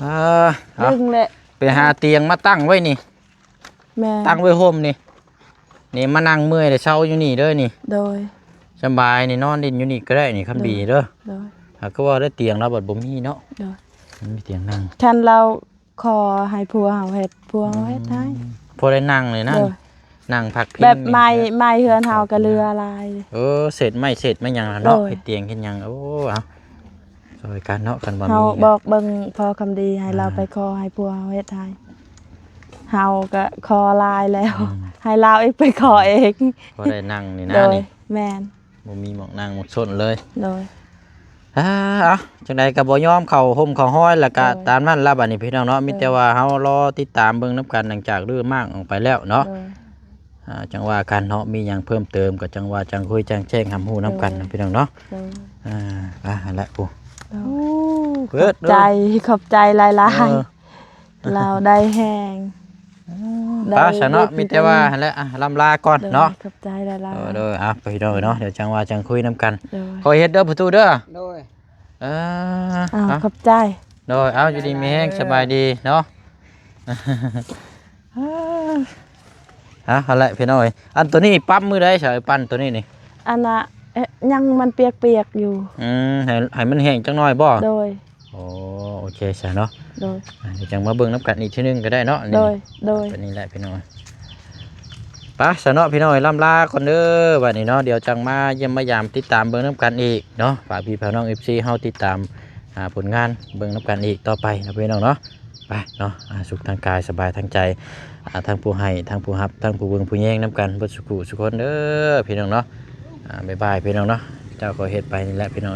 ອ່າ ດຶງແຫຼະ ໄປຫາຕຽງມາຕັ້ງໄວ້ນີ້ ແມ່ນ ຕັ້ງໄວ້ຮົ່ມນີ້ ນີ້ມານັ່ງເມື່ອຍແລ້ວເຊົາຢູ່ນີ້ເດີນີ້ ໂດຍ ສະບາຍນີ້ ນອນຫຼິ້ນຢູ່ນີ້ກໍໄດ້ນີ້ ຄຳດີເດີ ໂດຍ ຫາກຄືວ່າໄດ້ຕຽງລາວບັດບໍ່ມີເນາະ ໂດຍ ມັນມີຕຽງນັ່ງ ຄັນລາວຂໍໃຫ້ຜົວເຮົາເຮັດ ຜົວເຮົາເຮັດໃຫ້ ອືມ ພໍໄດ້ນັ່ງເລີຍນະ ໂດຍ ນັ່ງພັກພິງ ແບບໄມ້ ໄມ້ເຮືອນເຮົາກໍເຫຼືອຫຼາຍ ເອີ ເສດໄມ້ເສດໄມ້ຫຍັງລະເນາະ ໂດຍ ເຮັດຕຽງເຮັດຫຍັງ ໂອ້ ເອົາ ຊ່ອຍກັນເນາະ ຄັນວ່າເຮົາມີ ບອກເບິ່ງພໍ່ຄຳດີໃຫ້ລາວ ອ່າ ໄປຂໍໃຫ້ຜົວເຮົາເຮັດໃຫ້ ເຮົາກໍຂໍຫຼາຍແລ້ວ ອືມ ໃຫ້ລາວອີກໄປຂໍເອງ ພໍໄດ້ນັ່ງນີ້ນະ ໂດຍ ນີ້ ແມ່ນ ບໍ່ມີໝ່ອງນັ່ງໝ່ອງຊົນເລີຍ ໂດຍ ອ່າ ເອົາ ຈັ່ງໃດກໍບໍ່ຍອມເຂົ້າຮົ່ມເຂົ້າຮອຍ ແລ້ວກໍ ໂດຍ ຕາມນັ້ນລະ ບັດນີ້ພີ່ນ້ອງເນາະ ໂດຍ ມີແຕ່ວ່າເຮົາລໍຕິດຕາມເບິ່ງນຳກັນ ຫຼັງຈາກຮື້ມ້າງອອກໄປແລ້ວເນາະ ໂດຍ ອ່າ ຈັ່ງວ່າກັນເນາະ ມີຫຍັງເພີ່ມເຕີມກໍຈັ່ງວ່າຈັ່ງຄຸຍຈັ່ງແຈ້ງຮັບຮູ້ນຳກັນ ໂດຍ ເນາະ ພີ່ນ້ອງເນາະ ໂດຍ ອ່າ ອ່າ ຫັ້ນແຫຼະ ໂອ້ ໂດຍ ເປີດ ຂອບໃຈ ເດີ ຂອບໃຈຫຼາຍໆ ເອີ ລາວໄດ້ແຮງ ໄດ້ ໄປຊະເນາະ ໄດ້ ມີແຕ່ວ່າຫັ້ນແຫຼະ ອ່ະ ລ່ຳລາກ່ອນເນາະ ໂດຍ ຂອບໃຈຫຼາຍໆ ໂດຍ ໂດຍ ອ່ະ ພີ່ນ້ອງເອີຍເນາະ ດຽວຈັ່ງວ່າຈັ່ງຄຸຍນຳກັນ ໂດຍ ຂໍເຮັດເດີປະຕູເດີ ໂດຍ ເອີ ເອົາ ເອົາ ຂອບໃຈ ໂດຍ ເອົາ ຢູ່ດີມີແຮງ ສະບາຍດີເນາະ ເອົາ ຫັ້ນແຫຼະພີ່ນ້ອງເອີຍ ອັນໂຕນີ້ປັບມື້ໃດຊະ ປັ່ນໂຕນີ້ນີ້ ອັນນ່າ ເອະ ຍັງມັນປຽກໆຢູ່ ອືມ ໃຫ້ ໃຫ້ມັນແຫ້ງຈັກໜ້ອຍບໍ ໂດຍ ໂອ້ ໂອເຄຊະເນາະ ໂດຍ ອ່າ ດຽວຈັ່ງມາເບິ່ງນຳກັນອີກເທື່ອໜຶ່ງກໍໄດ້ເນາະ ໂດຍ ໂດຍ ອັນນີ້ແຫຼະພີ່ນ້ອງ ໄປຊະເນາະພີ່ນ້ອງເອີຍ ລ່ຳລາກ່ອນເດີ ບັດນີ້ເນາະ ດຽວຈັ່ງມາຢ້ຽມມາຢາມ ຕິດຕາມເບິ່ງນຳກັນອີກເນາະ ຝາກພີ່ຝາກນ້ອງ ເອັຟຊີ ເຮົາຕິດຕາມຫາຜົນງານເບິ່ງນຳກັນອີກຕໍ່ໄປເນາະພີ່ນ້ອງເນາະ ໄປເນາະ ອ່າ ສຸກທາງກາຍ ສະບາຍທາງໃຈ ອ່າ ທັງຜູ້ໃຫ້ ທັງຜູ້ຮັບ ທັງຜູ້ເບິ່ງຜູ້ແຍງນຳກັນເບິດສຸຂູສຸຄົນເດີ ພີ່ນ້ອງເນາະ ອ່າ ບາຍບາຍ ພີ່ນ້ອງເນາະ ເຈົ້າກໍເຮັດໄປນີ້ແຫຼະ ພີ່ນ້ອງ